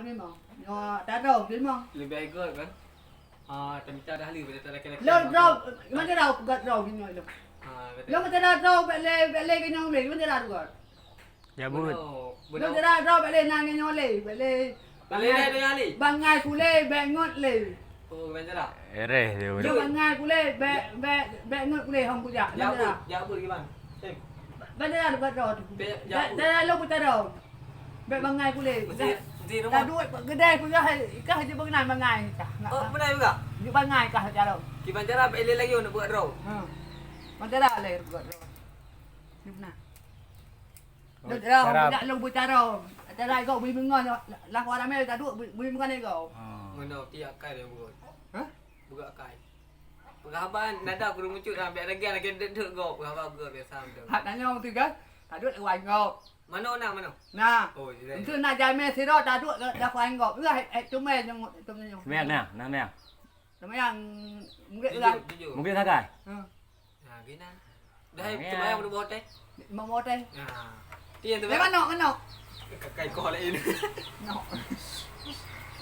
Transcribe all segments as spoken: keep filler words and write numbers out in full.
Nyoe tadrop di ma? Leubeh göt kan? Ah, tamita dah lé, pada tak laki-laki. Lôn drop, mantong dah peugah drop nyoe lôn. Ah, betul. Lôn mantong dah drop, bèk lé, bèk lé keu nyoe lé, mantong dah drop. Ya, betul. Lôn mantong dah drop, bèk lé na keu nyoe lé, bèk lé. Bèk lé na keu nyoe lé. Bangai kulé, bèk ngot lé. Oh, mantong dah. Ereh dia. Lôn bangai kulé, bèk, bèk, bèk ngot kulé hông kujak. Ya, betul. Ya, betul, gimana? Bèk dah, bèk dah. Bèk, ya, betul. Dah, dah, lôn pun tak ada. Bèk bangai kulé. Mesti, mesti rumah. Taduek geudeh peugah, kah jeuet beunang bangai kah. Oh, beunang juga? Jeuet bangai kah cara. Kiban cara bèk lé lagi nak buat droe. Ha. Mantara lé buat droe. Ni beuna. Oh, cara. Dah lôn bucara. Cara kau bui mengon lah, lah orang ramai taduek bui, bui mengon kau. Ha. Mana tiap kai dia buat. Ha? Buka kai. Peugah haba nada kureueng ucut dah, bèk lagèe lagèe deuek-deuek gob, peugah haba geuh biasa beutôi. Hak tanyong tu kan, taduek wan gob. Manoe na, manoe? Na. Oh, iya. Entu na jamé sidroe taduek dah wan gob. Lah, eh, tumai nyong, tumai nyong. Semayang na, na semayang. Semayang, mungkin lah. Jujur, jujur. Mungkin sagai. Ha. Nah, gina. Dah, semayang. Semayang udah bawa teh? Mau bawa teh? Nah. Tian tu, eh, manok, manok. Kakai kau lain. No.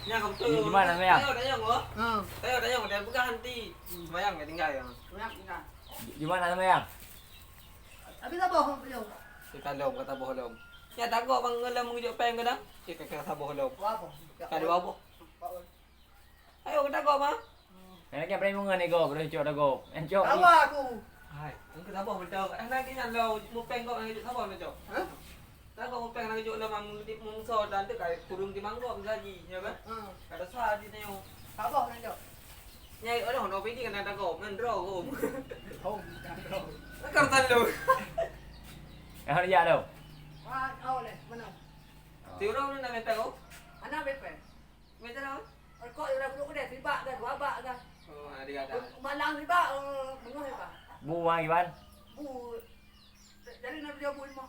Nya kamu tu. Di, di mana semayang? Tayo, tayo, gua. Ha. Tayo, tayo, dia pegang nanti. Semayang dah tinggal ya. Semayang tinggal. Di, di mana semayang? Habis apa, Bang? Kita lom, kata boh lom. Ya, takut bang ngelam mengejut peng kadang. Kita kata boh lom. Apa? Kata boh. Ayo, kata kau, Bang. Yang lagi apa yang mengenai kau, kena cok dah kau. Yang cok. Tawa aku. Hai, engkau tak apa betul. Eh, lagi nak lo, mupeng kau nak cok, sabar nak cok. Hah? Tak kau mupeng nak cok lemah mungkin mungso dan tu kai kurung di mangkok lagi, ya kan? Hmm. Kata sah di neo. Sabar nak cok. Nyai orang no pidi kan ada kau, main draw kau. Oh, draw. Kau tak tahu. Yang ada ya tu. Wah, kau leh, mana? Tiurong ni nak minta kau? Anak bepeng. Minta kau? Kok udah duduk kedai, sibak kan, wabak kan. Oh, ada ada. Malang sibak, eh, bengong sibak. Bu, Bang Iban? Bu, jadi nak beli bu lima.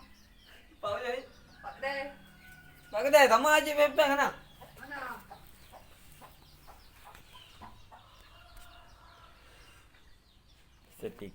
Pak Uyoy? Pak Kedai. Pak Kedai, sama aja bepeng anak. Mana? Setik.